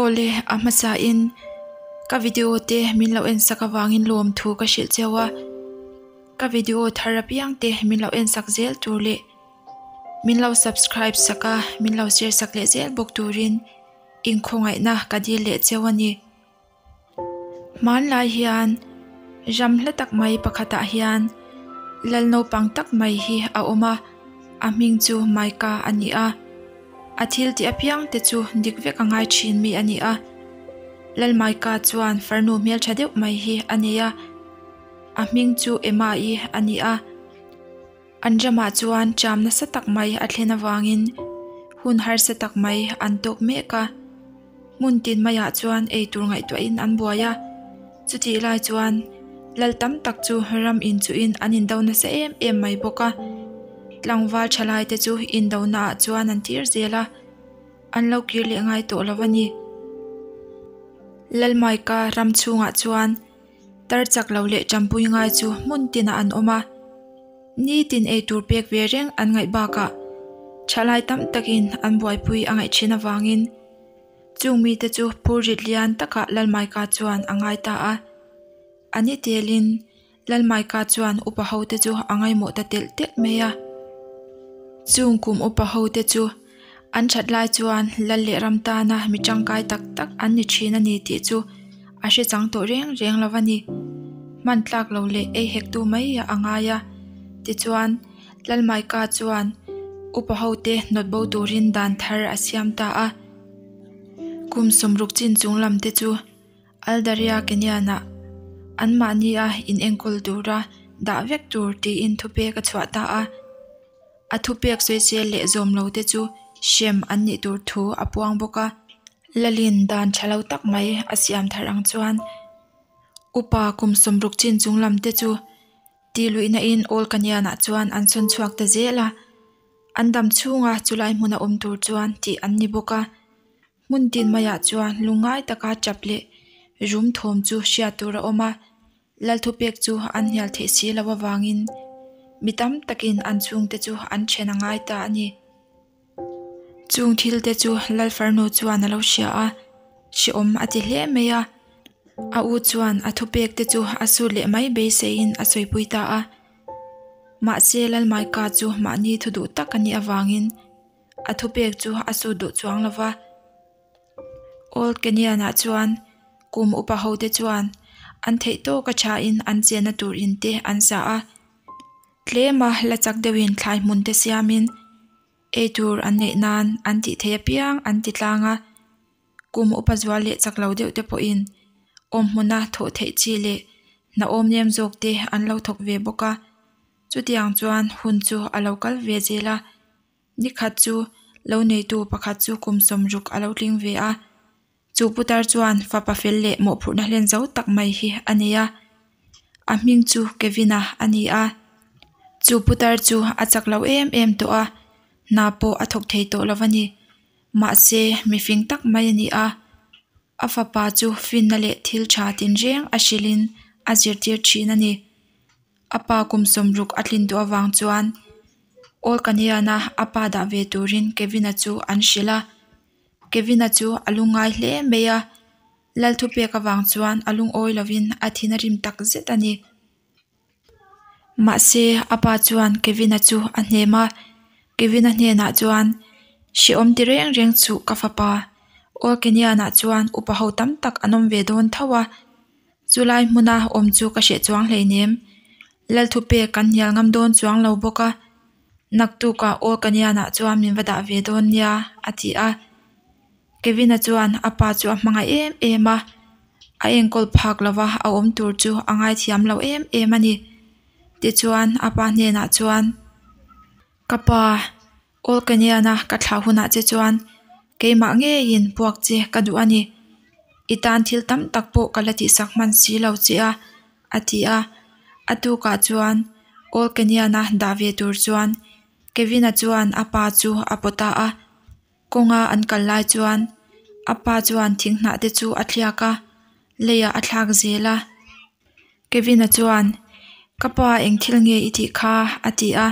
Awle a hmasa in ka video te min lo en sak avangin lawm thu ka hrilh cheu a, ka video thar apiang te min lo en sak zel tur leh min lo subscribe sak a min lo share sak leh zel bawk turin inkhawngaihna ka dil leh cheu a ni. Hmanlai hian ram hla tak mai pakhatah hian lal naupang tak mai hi a awm a, a hming chu Maika a ni a. A thil tih apiang te chu dik vek a ngai thin mi a ni a. Lal Maika chuan farnu hmeltha deuh mai hi a nei a, a hming chu Emma-i a ni a. An ramah chuan ṭam nasa tak mai a thlen avangin hun harsa tak mai an tawk mek a. Hmun tin maiah chuan ei tur ngaihtuahin an buai a, chutih lai chuan lal tam tak chu ram inchuhin an indo nasa em em mai bawk a. Tlangval thalai te chu indonaah chuan an tir zel a, an lo kir leh ngai tawh lo a ni. Lalmaika ram chhungah chuan tar chak lo leh ṭampui ngai chu hmun tinah an awm a. Nitin ei tur pek ve reng an ngaih bakah thalai tam takin an buaipui a ngaih thin avangin chung mite chu phurrit lian takah Lalmaika chuan a ngai ta a. A ni telin Lalmaika chuan upa hote chu a ngaimawh ta telh telh mai a. Chung kum upa hote chu an that lai chuan Lal leh ram tana mi tangkai tak tak an ni thin a ni tih chu a hre chang tawh reng reng lo a ni. Hman tlak lo leh ei hek tu mai a ngai a. Tichuan, Lalmaika chuan upa hote hnawt bo turin dan thar a siam ta a. Kum sawmruk chin chung lam te chu Aldaria Kenyan-ah anmahnia inenkawl tura dah vek tur tiin thupek a chhuah ta a. A thupek sawisel leh zawm lo te chu hrem an nih tur thu a puang bawk a. Lalin dan tha lo tak mai a siam thar ang chuan upa kum sawmruk chin chung lam te chu tih luihna in Old Canyon-ah chuan an sawn chhuak ta zel a. An dam chhunga chulai hmuna awm tur chuan tih an ni bawk a. Hmun tin maiah chuan lungngai taka chap leh rum thawm chu hriat tur a awm a. Lal thupek chu an hnial theih si lo avangin mi tam takin an chhungte chu an then a ngai ta a ni. Chung thil te chu Lal farnu chuan a lo hria a, hrehawm a ti hle mai a. A u chuan a thupek te chu a sut leh mai beiseiin a sawipui ta a. Mahse Lalmaika chu mahni thu duh tak a nih avangin a thupek chu a sut duh chuang lo va. Old Kenyan-ah chuan kum upa hote chuan an theih tawk a thain an chenna tur in te an sa a, tlema la chak deuhin thlai hmun te siamin ei tur an neih nan an tih theih apiang an ti tlang a, kum upa zual leh chak lo deuh te pawhin awm hmuna thawh theih chi leh hnahawm nem zawk te an lo thawk ve bawk a, chutiang chuan hun chu a lo kal ve zel a. Nikhat chu lo neitu pakhat chu kum sawmruk a lo tling ve a, chu putar chuan fapa fel leh mawhphurhna hlen zo tak mai hi a nei a, a hming chu Kevin-a a ni a. Chu putar chu a chak lo em em tawh a, hna pawh a thawk thei tawh lo a ni. Mahse, mifing tak mai a ni a, a fapa chu finna leh thil tha tinreng a hrilhin a zirtir thin a ni. A pa kum sawmruk a tlin duh avang chuan Old Kaniana a pa dah ve turin Kevin-a chu an hrilh a. Kevin-a chu a lungngai hle mai a, Lal thupek avang chuan a lungawi lovin a thin a rim tak zet a ni. Mahse, a pa chuan Kevin-a chu a hnem a, Kevin-a hnenah chuan, Hrehawm ti reng reng chuh ka fapa, Old Kenyan-ah chuan upa ho tam tak an awm ve dawn tho a, Chulai hmuna awm chu ka hreh chuang hleinem. Lalthupek kan hnial ngam dawn chuang lo bawk a, naktukah Old Kanianah chuan min va dah ve dawn nia, a ti a. Kevin-a chuan a pa chu a hmangaih em em a, a enkawl phak lova a awm tur chu a ngaithiam lo em em a ni. Tichuan a pa hnenah chuan, Ka pa, Aw ka nian a, ka thlah hunah che chuan keimah ngeiin puak che ka duh a ni. I tan thil tam tak pawh ka la tihsak hman si lo che a, a ti a. A tukah chuan Old Kenyan-a dah ve tur chuan Kevin-a chuan a pa chu a pawt ta a. Kawnga an kal lai chuan a pa chuan thing hnah te chu a thliak a, leiah a thlak zel a. Kevin-a chuan, Ka pa eng thil nge i tih kha? a ti a.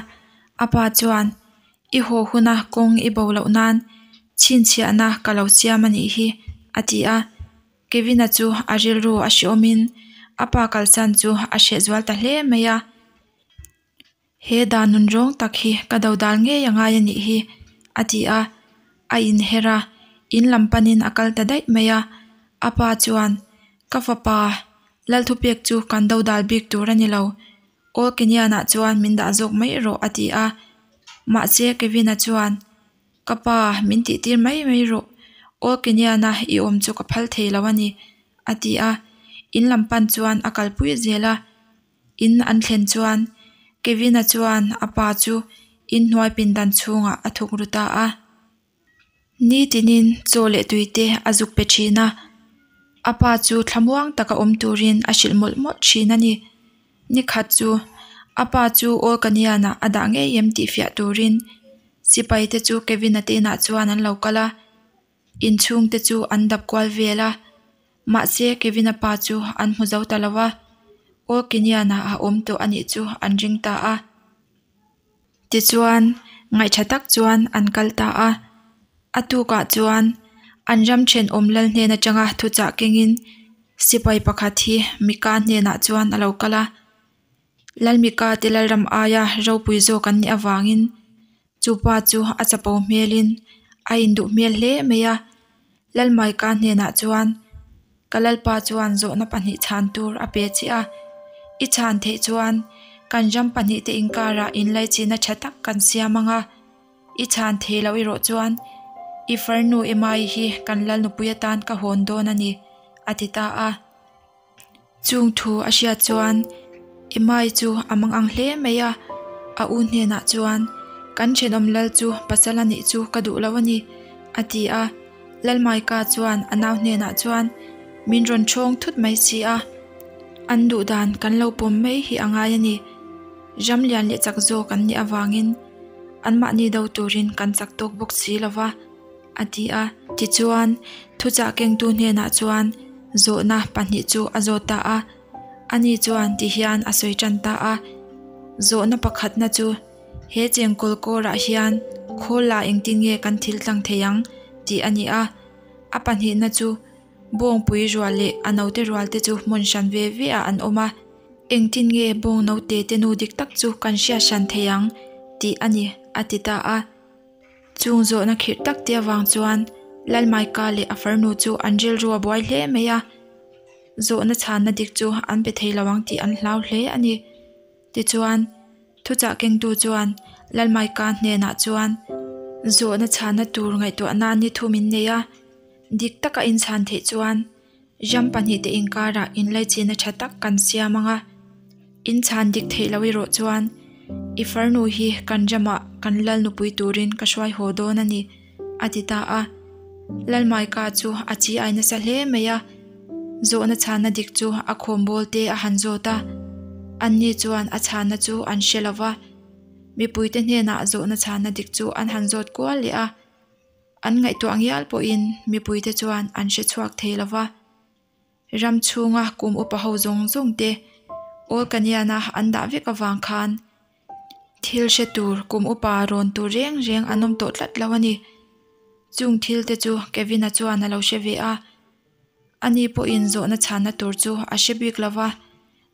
A pa chuan, I haw huna kawng i bo loh nan chhinchhiahna ka lo siam a nih hi, a ti a. Kevin-a chu a rilru a hreawmin a pa kalsan chu a hreh zual ta hle mai a. He dan nun rawng tak hi ka do dal ngei a ngai a nih hi, a ti a. A inher a, in lam panin a kal ta daih mai a. A pa chuan, Ka fapa, Lalthupek chu kan do dal bik tur a ni lo. Old Kenyan-ah chuan min dah zawk mai rawh, a ti a. Mahse Kevin-a chuan, Ka pa, min tihtir mai mai rawh. Old Kenyan-a i awm chu ka phal thei lo a ni, a ti a. In lam pan chuan a kalpui zel a. In an thlen chuan Kevin-a chuan a pa chu inhnuai pindan chhungah a thuk ru ta a. Nitinin chaw leh tui te a zuk pe thin a, a pa chu thlamuang taka awm turin a hrilh mawlh mawlh thin a ni. Nikhat chu a pa chu Old Kanian-ah a dah ngei em tih fiah turin sipai te chu Kevin-a te inah chuan an lo kal a, inchhung te chu an dap kual vel a. Mahse Kevin-a pa chu an hmu zo ta lo a, Old Kinian-ah a awm tawh a nih chu an ring ta a. Tichuan, ngaihṭha tak chuan an kal ta a. A tukah chuan an ram ṭhenawm lal hnen aṭanga thuchah kengin sipai pakhat hi Mika hnenah chuan a lo kal a. Lal Mika te lalram aia ropui zawk an nih avangin chu pa chu a chapo hmelin a induh hmel hle mai a. Lal Mika hnenah chuan, Ka Lalpa chuan zawhna pahnih chhan tur a pe che a, i chhan theih chuan kan ram pahnihte inkarah inlaichihna tha tak kan siam ang a, i chhan thei loh erawh chuan i farnu Emai hi kan Lal nupui atan ka hawn dawn a ni, a ti ta a. Chung thu a hriat chuan Emai chu a mang ang hle mai a, a u hnenah chuan, Kan thenawm lal chu pasal a nih chu ka duh lo a ni, a ti a. Lalmaika chuan a nau hnenah chuan, Min rawn ṭhawng thut mai si a, an duh dan kan lo pawm mai hi a ngai a ni. Ram lian leh chak zawk an nih avangin anmahni do turin kan chak tawk bawk si lo va. A ti a. Tichuan, thuchah kengtu hnenah chuan zawhna pahnih chu a zawt ta a. Ani chuan tihian a sawi tan ta a, Zawhna pakhatna chu he chengkawl kawrah hian khawl la engtin nge kan thil tlang thei ang tih a ni a. A pahnihna chu bawngpui rual leh a note rual te chu hmun hran ve ve ah an awm a, engtin nge bawng note te nu dik tak chu kan hriat hran thei ang tih a ni, a ti ta a. Chung zawhna khirh tak te avang chuan Lalmaika leh a farnu chu an rilru a buai hle mai a, zawhna chhanna dik chu an pe thei lo ang tih an hlau hle a ni. Tichuan, thuchah kengtu chuan Lalmaika hnenah chuan zawhna chhanna tur ngaihtuah nan ni thum in nei a, dik taka inchhan theih chuan Ram pahnihte inkarah inlaichihna tha tak kan siam ang a, inchhan dik theih loh erawh chuan i farnu hi kan ramah kan lal nupui turin ka hruai haw dawn a ni, a ti ta a. Lalmaika chu a chi ai nasa hle mai a, zawhna chhanna dik chu a khawmbawl te a han zawt a, anni chuan a chhanna chu an hre lo va, mipuite hnenah zawhna chhanna dik chu an han zawt kual leh a. An ngaihtuah ngial pawhin mipuite chuan an hre chhuak thei lo va. Ram chhunga kum upa ho zawng zawng te Old Kaniana an dah vek avang khan thil hre tur kum upa rawn tur reng reng an awm tawh tlat lo a ni. Chung thil te chu Kevin-a chuan a lo hre ve a. Ani pawhin zawhna chhanna tur chu a hre bik lo va.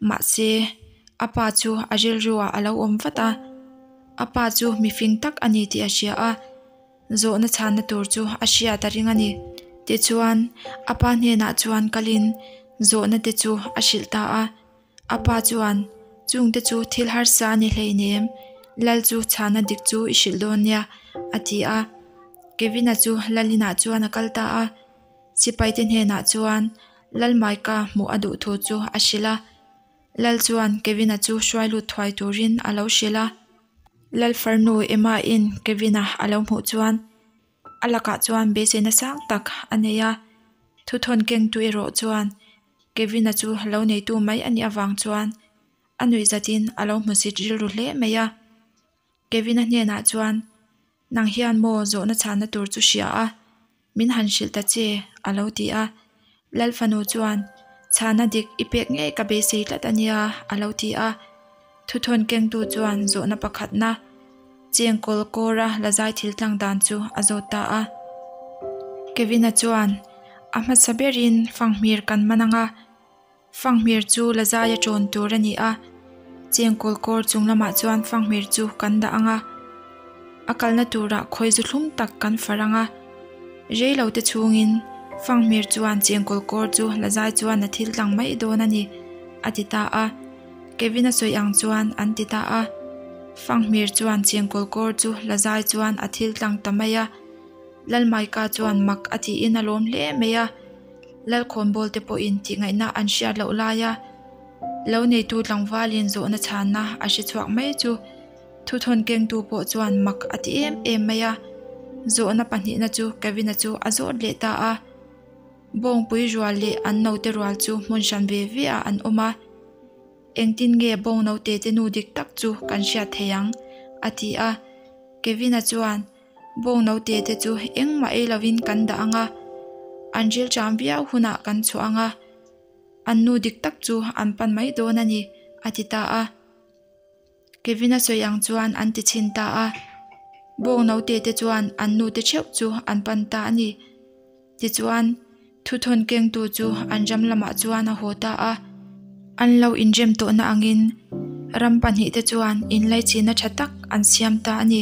Mahse, a pa chu a rilruah a lo awm vat a. A pa chu mifing tak a ni tih a hria a. Zawhna chhanna tur chu a hriat a ring a ni. Tichuan, a pa hnenah chuan kalin zawhna te chu a hrilh ta a. A pa chuan, Chungte chu thil harsa a ni hleinem, Lal chu chhanna dik chu i hrilh dawn nia, a ti a. Kevin-a chu Lalina chuan a kal ta a. Sipaite hnenah chuan Lalmaika hmuh a duh thu chu a hrilh a. Lal chuan Kevin-a chu hruai lut thuai turin a lo hrilh a. Lalfarnu Emma-in Kevin-a a lo hmuh chuan a lakah chuan beiseina sang tak a nei a. Thuthawn kengtu erawh chuan Kevin-a chu lo neitu mai a nih avang chuan a nuihzatin a lo hmusit rilru hle mai a. Kevin-a hnenah chuan Nang hian maw zawhna chhanna tur chu hria a, min han hrilh ta che, a lo ti a. Lal fanu chuan, Chhana dik i pek ngei ka beisei tlat a nia, a lo ti a. Thuthawn kengtu chuan zawhna pakhatna chengkawl kawra la zai thil tlang dan chu a zawt ta a. Kevin-a chuan, A hmasa berin fanghmir kan man ang a, fanghmir chu la zaia ṭawn tur a ni a, chengkawl kawr chung lamah chuan fanghmir chu kan dah ang a, a kalna turah khawi zu thlum tak kan far ang a, reilo te chhungin fanghmir chuan chengkawl kawr chu la zai chuan a thil tlang mai dawn a ni, a ti ta a. Kevin-a sawi ang chuan an ti ta a. Fanghmir chuan chengkawl kawr chu la zai chuan a thil tlang ta mai a. Lalmaika chuan mak a tiin a lawm hle mai a, Lalkhawnbawl te pawhin tihngaihna an hriat loh laia lo neitu tlangvalin zawhna chhanna a hre chhuak mai chu thuthawn kengtu pawh chuan mak a ti em em mai a. Zawhna pahnihna chu Kevin-a chu a zawt leh ta a. Bawngpui rual leh an naute rual chu hmun hran ve ve ah an awm a. Engtin nge bawng naute te nu dik tak chu kan hriat thei ang? a ti a. Kevin-a chuan. Bawng naute te chu engmah ei lovin kan dah ang a, an ril ṭam viau hunah kan chhuah ang a, an nu dik tak chu an pan mai dawn a ni, a ti ta a. Kevin-a sawi ang chuan an ti chhin ta a. Bawng naute te chuan an nu te ṭheuh chu an pan ta a ni. Tichuan, thuthawn kengtu chu an ram lamah chuan a haw ta a. An lo inrem tawhna angin ram pahnihte chuan inlaichihna tha tak an siam ta a ni.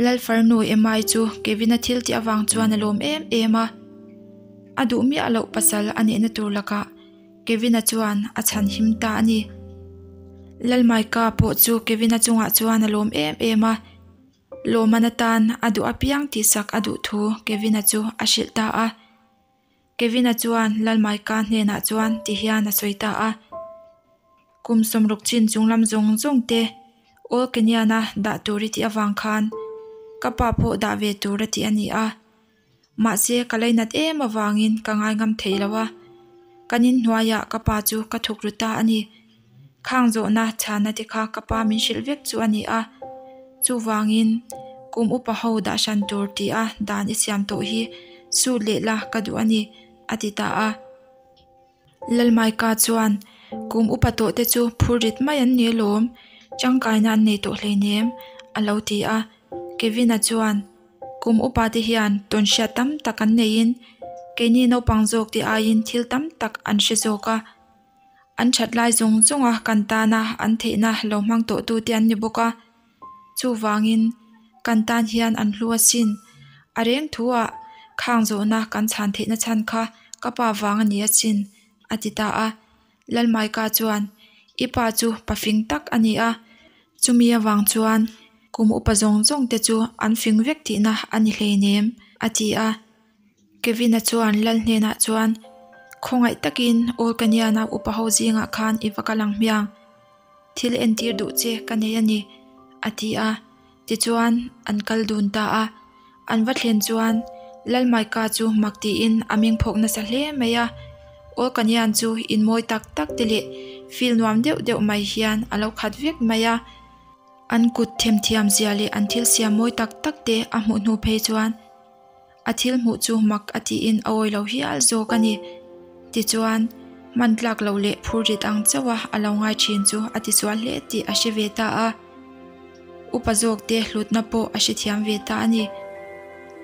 Lalfarnu Emai chu Kevin-a thil tih avang chuan a lawm em em a. A duh miah loh pasal a nihna tur lakah Kevin-a chuan a chhan him ta a ni. Lalmaika pawh chu Kevin-a chungah chuan a lawm em em a. Lawmman atan a duh apiang tihsak a duh thu Kevin-a chu a hrilh ta a. Kevin-a chuan Lalmaika hnenah chuan ti hian a sawi ta a, Kum sawmruk chin chunglam zawng zawng te Old Kenyan-a dah tur i tih avang khan ka pa pawh dah ve tur a tih a ni a. Mahse ka leinat em avangin ka ngaingam thei lo a, kan inhnuaiah ka pa chu ka thuk ru ta a ni. Khang zawhna chhana te kha ka pa min hrilh vek chu a ni a, chuvangin kum upa ho dah hran tur tia dan i siam tawh hi sut leh la ka duh a ni, a ti ta a. Lalmaika chuan kum upa tawh te chu phur rit mai an ni alawm, tangkaina an nei tawh hleinem, a lo ti a. Kevin-a chuan kum upa te hian tawnhriat tam tak an neiin keini naupang zawk te aiin thil tam tak an hre zawk a. An that lai zawng zawnga kan tana an theihna lo hmang tawh tu te an ni bawk a, chuvangin kan tan hian an hlu asin. A reng thu ah khang zawhna kan chhan theihna chhan kha ka pa vang a ni asin, a ti ta a. Lalmaika chuan, I pa chu pa fing tak a ni a, chumi avang chuan kum upa zawng zawng te chu an fing vek tihna a ni hleinem, a ti a. Kevin-a chuan Lal hnenah chuan, Khawngaih takin Old Canyon-a upa ho zingah khan i va kal ang hmiang. Thil entir duh che ka nei a ni, a ti a. Tichuan, an kal dun ta a. An va thlen chuan Lal Maika chu mak tiin a meng phawk nasa hle mai a. Old Canyon chu in mawi tak tak te leh feel nuam deuh deuh mai hian a lo khat vek mai a. An kut themthiam zia leh an thil siam mawi tak tak te a hmuh hnu phei chuan, A thil hmuh chu mak a tiin a awi lo hial zawk a ni. Tichuan, hman tlak loh leh phur rit ang chauha a lo ngai thin chu a tisual hle tih a hre ve ta a. Upa zawk te hlutna pawh a hrethiam ve ta a ni.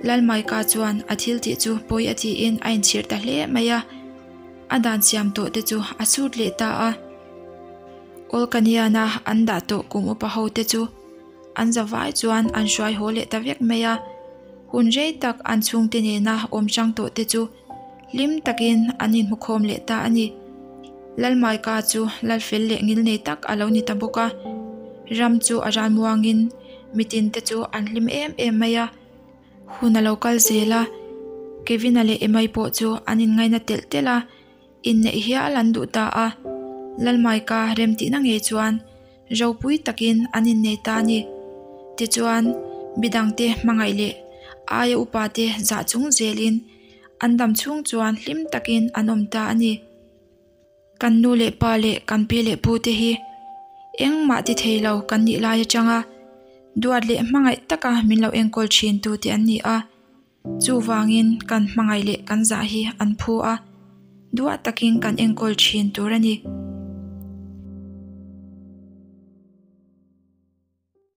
Lalmaika chuan a thil tih chu pawi a tiin a inchhir ta hle mai a. A dan siam tawh te chu a sut leh ta a. Awlkaniana an dah tawh kum upa ho te chu An zavai chuan an hruai haw leh ta vek mai a, hun rei tak an chhungte nena awm hrang tawh te chu hlim takin an inhmukhawm leh ta a ni. Lalmaika chu Lalfel leh ngilnei tak a lo ni ta bawk a, ram chu a ralmuangin mitin te chu an hlim em em mai a. Hun a lo kal zel a, Kevin-a leh Emma-i pawh chu an inngaina telh telh a, inneih hial an duh ta a. Lalmaika remtihna ngei chuan Ropui takin an innei ta a ni. Tichuan, midangte hmangaih leh aia upate zah chung zelin an dam chhung chuan hlim takin an awm ta a ni. Kan nu leh pa leh kan pi leh pute hi engmah ti thei lo kan nih lai atanga duat leh hmangaih taka min lo enkawl thin tute an ni a. Chuvangin kan hmangaih leh kan zah hi an phu a, duah takin kan enkawl thin tur a ni.